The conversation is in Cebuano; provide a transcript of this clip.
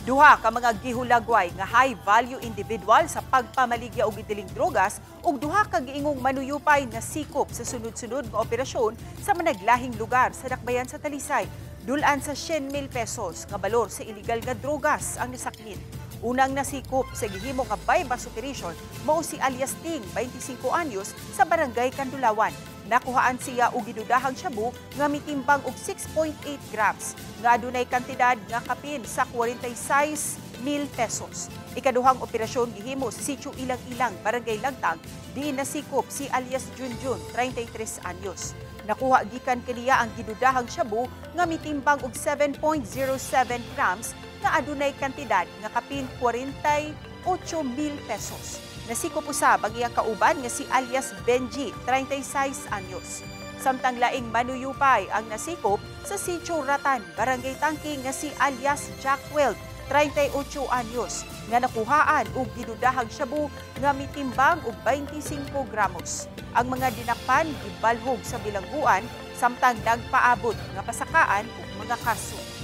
Duha ka mga gihulagway nga high value individual sa pagpamaligya og idiling drogas ug duha ka giingong manuyupay nasikop sa sunod-sunod nga operasyon sa managlahing lugar sa dakbayan sa Talisay. Dul-an sa 100,000 pesos nga balor sa illegal nga drogas ang nasakmit. Unang nasikop sa gihimo nga buy-bust operation mao si alias Ting, 25 anyos, sa Barangay Kandulawan. Nakuhaan siya og gidudahang shabu nga mitimbang og 6.8 grams nga adunay kantidad nga kapin sa 46 mil pesos. Ikaduhang operasyon gihimo sa Sitio Ilang-Ilang, Barangay Lagtang, diin nasikop si alias Junjun, 33 anyos. Nakuha gikan kaniya ang gidudahang shabu nga mitimbang og 7.07 grams nga adunay kantidad nga kapin 48 mil pesos. Nasikop usab ang iyang kauban nga si alias Benji, 36 anyos. Samtang laing manuyupay ang nasikop sa Sitio Ratan, Barangay Tangki nga si alias Jack Weld, 38 anyos, nga nakuhaan og gidudahang shabu nga mitimbang og 25 gramos. Ang mga dinakpan gibalhog sa bilangguan samtang nagpaabot nga pasakaan og mga kaso.